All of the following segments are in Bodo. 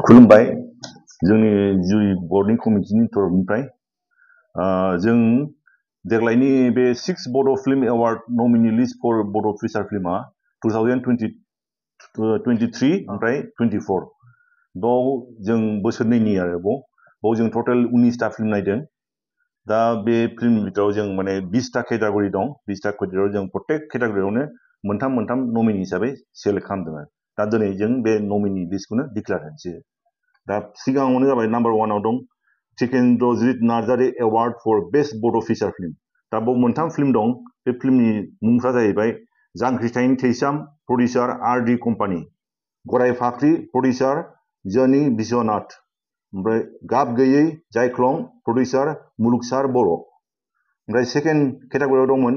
खुलुमबाय जोंनि जुरि बर्डनि कमिटिनि तरफनिफ्राय जों देग्लायनि बे 6 Bodo' film award nominee list for Bodo' feature फिल्मा 2023 ओमफ्राय 24 बाव जों बोसोरनैनि आरो बाव जों टटेल 19टा फिल्म नायदों। दा बे फिल्म बिथोराव जों माने 20टा केटेगरि दं। 20टा केटेगरियाव जों प्रत्येक केटेगरियावनो मोनथाम नमिनि हिसाबै सेलेक्ट खालामदों। दा दिनै जों बे नमिनि लिस्टखौनो डिक्लेयार होनोसै। दा सिगाङावनो जाबाय नम्बर 1आव दं टिकेन्द्रजित नार्जारी एवार्ड फर बेस्ट बड' फीचर फिल्म। दा बाव मोनथाम फिल्म दं। बे फिल्मनि मुंफ्रा जाहैबाय जांख्रिथायनि थैसाम प्रडिउसार आर.डी. कम्पानी, गराय फाख्रि प्रडिउसार जनी बिश्वनाथ, ओमफ्राय गाब गैयै जायख्लं प्रडिउसार मुलुगसार बर'। ओमफ्राय सेकेन्ड केटेगरियाव दंमोन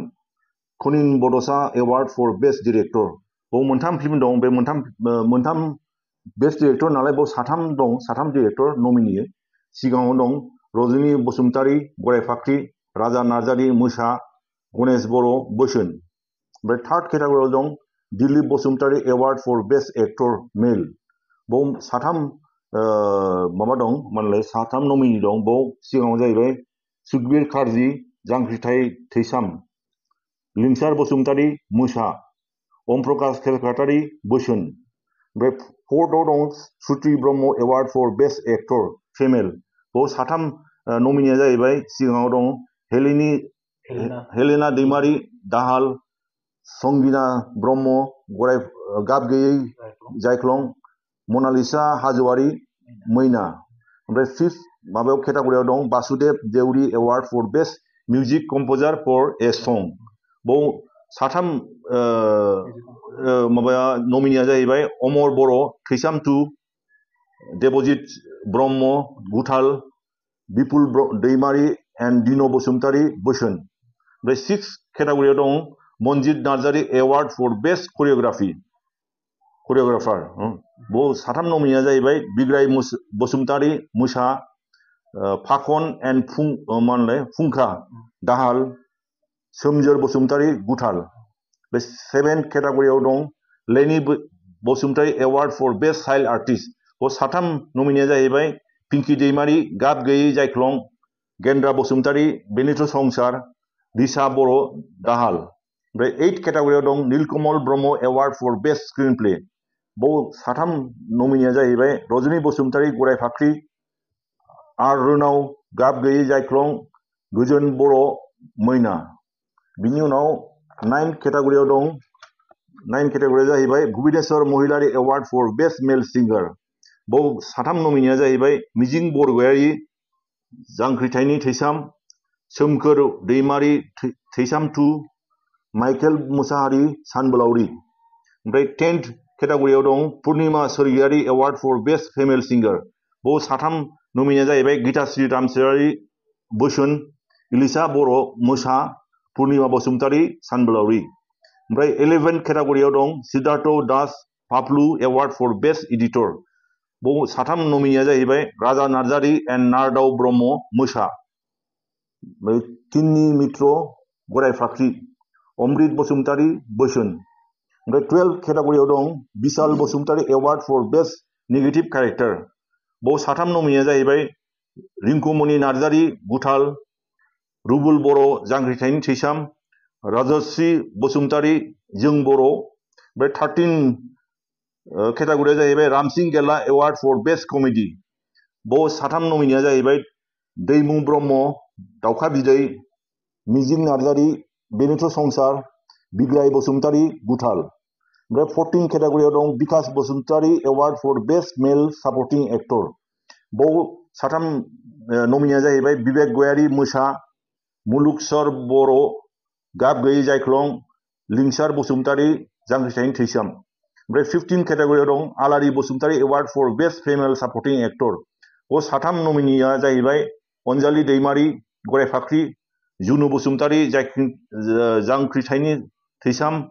कनिन बड'सा एवार्ड फर बेस्ट डिरेक्टर। बाव मोनथाम फिल्म दं। बे मोनथाम बेस्ट डिरेक्टर नालाय बाव साथाम डिरेक्टर नमिनि। सिगाङाव दं रजनी बसुमतारी गराय फाख्रि, राजा नार्जारी मोसा, गणेश बर' बोसोन। ओमफ्राय थार्ड केटेगरियाव दं Dilip Basumatary award for best actor male. बाव साथाम नमिनि दं। बाव सिगाङाव जाहैबाय सुखबीर कार्जी जांख्रिथाय थैसाम, लिंसार बसुमतारी मोसा, ओम प्रकाश केलकातारी बोसोन। ओमफ्राय फोर्थआव दं Sutri Brahma award for best actor female. बाव साथाम नमिनिया जाहैबाय सिगाङाव दं हेलेना दैमारी दाहाल, संगिना ब्रह्म गाब गैयै जायख्लं, मनालिसा हाज'वारी मैना। ओमफ्राय फिफ्थ केटेगरियाव दं Basudev Deuri award for best music composer for a song. बाव साथाम नमिनिया जाहैबाय अमर बर' थैसाम 2, देबजित ब्रह्म गुथाल, बिपुल दैमारी एन्ड दिनो बसुमतारी बोसोन। ओमफ्राय सिक्स केटेगरियाव दं Manjit Narzary award for best choreographer. बाव साथाम नमिनिया जाहैबाय बिग्राय बसुमतारी मोसा, फाखन एन्ड फुंखा दाहाल, सोमजोर बसुमतारी गुथाल। बे सेभेन्थ केटेगरियाव दं Leni Basumatary award for best child artist. बाव साथाम नमिनिया जाहैबाय पिंकी दैमारी गाब गैयै जायख्लं, गेन्द्रा बसुमतारी बेनिथ संसार, दिसा बर' दाहाल। ओमफ्राय 8th केटेगरियाव दं Nilkamal Brahma award for best screenplay. बाव साथाम नमिनिया जाहैबाय रजनी बसुमतारी गराय फाख्रि, आर रोनाव गाब गैयै जायख्लं, गोजोन बर' मैना। बिनि उनाव 9th केटेगरियाव दं 9th केटेगरिया जाहैबाय भुबनेश्वर महिलारी एवार्ड फर बेस्ट मेल सिंगार। बाव साथाम नमिनिया जाहैबाय मिजिं बरगयारी जांख्रिथायनि थैसाम, सोमखोर दैमारी थैसाम 2, माइकेल मुसाहारी सानबोलावरि। ओमफ्राय 10th केटेगरियाव दं पुर्निमा स्वरगियारी एवार्ड फर बेस्ट फिमेल सिंगार। बाव साथाम नमिनिया जाहैबाय गीताश्री रामसियारी बोसोन, इलिसा बर' मोसा, पुर्निमा बसुमतारी सानबोलावरि। ओमफ्राय 11th केटेगरियाव दं Siddhartha Das Paplu award for best editor. बाव साथाम नमिनिया जाहैबाय राजा नार्जारी एन्ड नारदाव ब्रह्म मोसा, किन्नी मित्र गराय फाख्रि, अमृत बसुमतारी बोसोन। ओमफ्राय 12th केटेगरियाव दं Bishal Basumatary award for best negative character. बाव साथाम नमिनिया जाहैबाय रिंकुमणि नार्जारी गुथाल, रुबुल बर' जांख्रिथायनि थैसाम, राजश्री बसुमतारी जों बर'। ओमफ्राय 13th केटेगरिया जाहैबाय रामसिं गेला एवार्ड फर बेस्ट कमेडि। बाव साथाम नमिनिया जाहैबाय दैमु ब्रह्म दाउखा बिदै, मिजिं नार्जारी बेनिथ संसार, बिग्राय बसुमतारी गुथाल। ओमफ्राय 14th केटेगरियाव दं Bikash Basumatary award for best male supporting actor. बाव साथाम नमिनिया जाहैबाय बिबेक गयारी मोसा, मुलुगसर बर' गाब गैयै जायख्लं, लिंसार बसुमतारी जांख्रिथायनि थैसाम। ओमफ्राय 15th केटेगरियाव दं Alari Basumatary award for best female supporting actor. बाव साथाम नमिनिया जाहैबाय अनजालि दैमारी गराय फाख्रि, जुनु बसुमतारी जांख्रिथायनि थैसाम,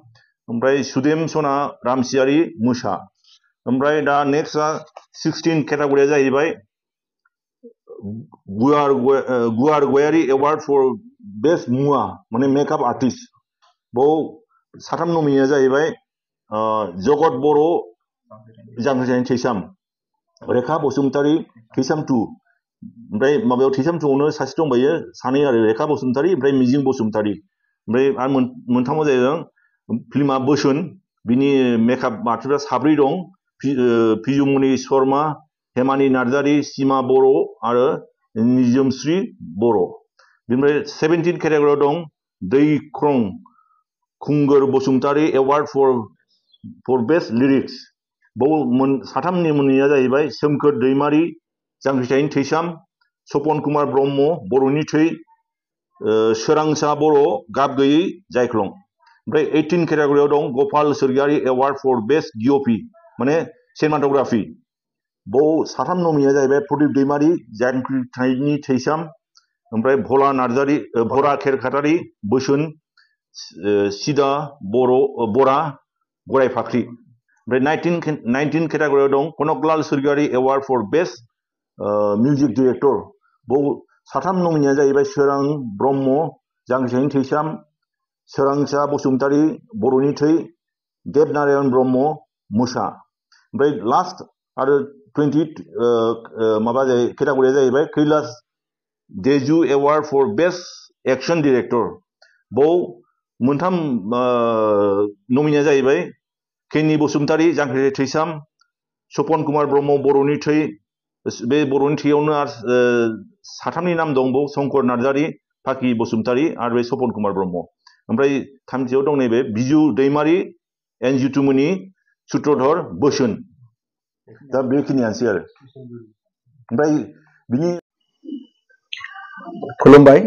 ओमफ्राय सुदेम सना रामसियारी मोसा। ओमफ्राय दा नेक्स्टआ 16th केटेगरिया जाहैबाय गुवार गयारी एवार्ड फर बेस्ट मुवा माने मेकआप आर्टिस्ट। बाव साथाम नमिनिया जाहैबाय जगत बर' जांख्रिथायनि थैसाम, रेखा बसुमतारी थैसाम 2 ओमफ्राय माबायाव थैसाम 2आवनो सासे दंबायो सानै आरो रेखा बसुमतारी ओमफ्राय मिजिं बसुमतारी ओमफ्राय आरो मोनथामाव जाहैदों फिल्मा बोसोन बिनि मेकआप आर्टिस्टफ्रा साब्रै दं फिजुमनि शर्मा हेमानि नार्जारी सीमा बर' आरो निजोमश्री बर' बिनिफ्राय 17 केटेगरियाव दं Daikhrang Khungur Basumatary award for best lyrics बाव साथामनि मुंनिया जाहैबाय सोमखोर दैमारी जांख्रिथायनि थैसाम सपन कुमार ब्रह्म बर'नि थै सोरांसा बर' गाब गैयै जायख्लं ओमफ्राय 18 केटेगरियाव दं गपाल सोरगियारि एवार्ड फर बेस्ट डिअपि माने सिनेमाट'ग्राफि बाव साथाम नमिनिया जाहैबाय प्रदीप दैमारी जांख्रिथायनि थैसाम ओमफ्राय भला नार्जारी भरा खेरखातारि बोसोन सिदा बरा गराय फाख्रि ओमफ्राय 19 केटेगरियाव दं Kanaklal Sorgiary award for best music director बाव साथाम नमिनिया जाहैबाय सोरां ब्रह्म जांख्रिथायनि थैसाम सोरांसा बसुमतारी बर'नि थै देबनारायण ब्रह्म मोसा ओमफ्राय लास्ट आरो 20 माबा केटेगरिया जाहैबाय Kailash Deju award for best action director बाव मोनथाम नमिनिया जाहैबाय केनि बसुमतारी जांख्रिथाय थैसाम सपन कुमार ब्रह्म बर'नि थै बे बर'नि थैयावनो साथामनि नाम दं बाव शंकर नार्जारी फाखि बसुमतारी आरो बे सपन कुमार ब्रह्म ओमफ्राय थामथियाव दं नैबे बिजु दैमारी एनजितुमनि सूत्रधर बोसोन दा बेखिनियानोसै आरो ओमफ्राय बिनि खुलुमबाय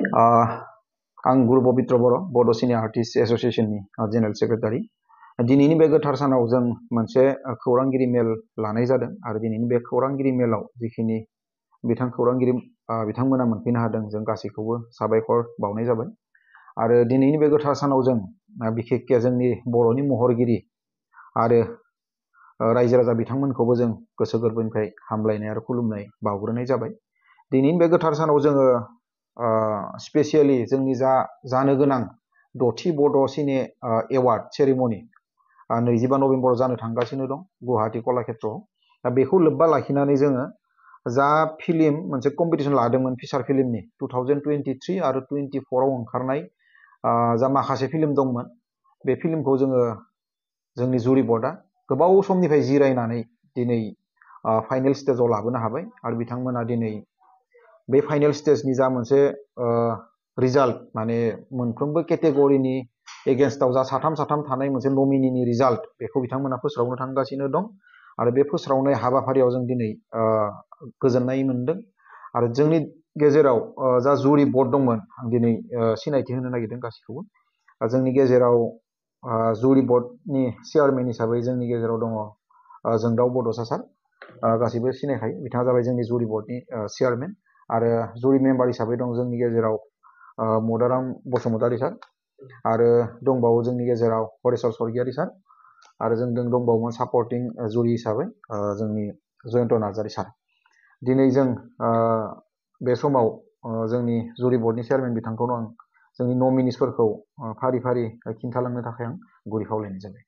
आं गुरु पबित्र बर' बड' सिनियर आर्टिस्ट एस'सिएशननि जेनेरेल सेक्रेटारि दिनैनि बे गोथार सानाव जों मोनसे खौरांगिरि मेल लानाय जादों आरो दिनैनि बे खौरांगिरि मेलाव जिखिनि खौरांगिरि बिथांमोना मोनफैनो हादों जों गासैखौबो साबायखर बावनाय जाबाय आरो दिनैनि बे गोथार सानाव जों बिखेखके जोंनि बर'नि महरगिरि आरो रायजो राजा बिथांमोनखौबो जों गोसो गोरबोनिफ्राय हामलायनाय आरो खुलुमनाय बावग्रोनाय जाबाय दिनैनि बे गोथार सानाव जोङो स्पेसियेलि जोंनि जानो गोनां 6थि बड' सिने एवार्ड सेरेमनि 25 नभेम्बराव जानो थांगासिनो दं गुवाहाटी कलाक्षेत्रआव दा बेखौ लोब्बा लाखिनानै जोङो जा फिल्म मोनसे कम्पिटिसन लादोंमोन फिसार फिल्मनि 2023 आरो 24 आव ओंखारनाय जा माखासे फिल्म दंमोन बे फिल्मखौ जोङो जोंनि जुरि बर्डआ गोबाव समनिफ्राय जिरायनानै दिनै फाइनेल स्टेजाव लाबोनो हाबाय आरो बिथांमोना दिनै बे फाइनेल स्टेजनि जा मोनसे रिजाल्ट माने मोनफ्रोमबो केटेगरिनि एगेन्स्टआव जा साथाम थानाय मोनसे नमिनिनि रिजाल्ट बेखौ बिथांमोना फोस्रावनो थांगासिनो दं आरो बे फोस्रावनाय हाबाफारियाव जों दिनै गोजोननाय मोनदों आरो जोंनि गेजेराव जा जुरि बर्ड दंमोन आं दिनै सिनायथि होनो नागिरदों गासैखौबो जोंनि गेजेराव जुरि बर्डनि चेयारमेन हिसाबै जोंनि गेजेराव दङ जोंदाव बड'सा सार गासैबो सिनायखायो बिथाङा जाबाय जोंनि जुरि बर्डनि चेयारमेन आरो जुरि मेम्बार हिसाबै दं जोंनि गेजेराव मदाराम बसुमतारी सार आरो दंबावो जोंनि गेजेराव हरेश्वर स्वर्गियारी सार आरो जों दंबावोमोन सापर्टिं जुरि हिसाबै जोंनि जयन्त नार्जारी सार दिनै जों बे समाव जोंनि जुरि बर्डनि चेयारमेन बिथांखौनो आं जोंनि नमिनिसफोरखौ फारि फारि खिन्थालांनो थाखाय आं गुरै खावलायनाय जाबाय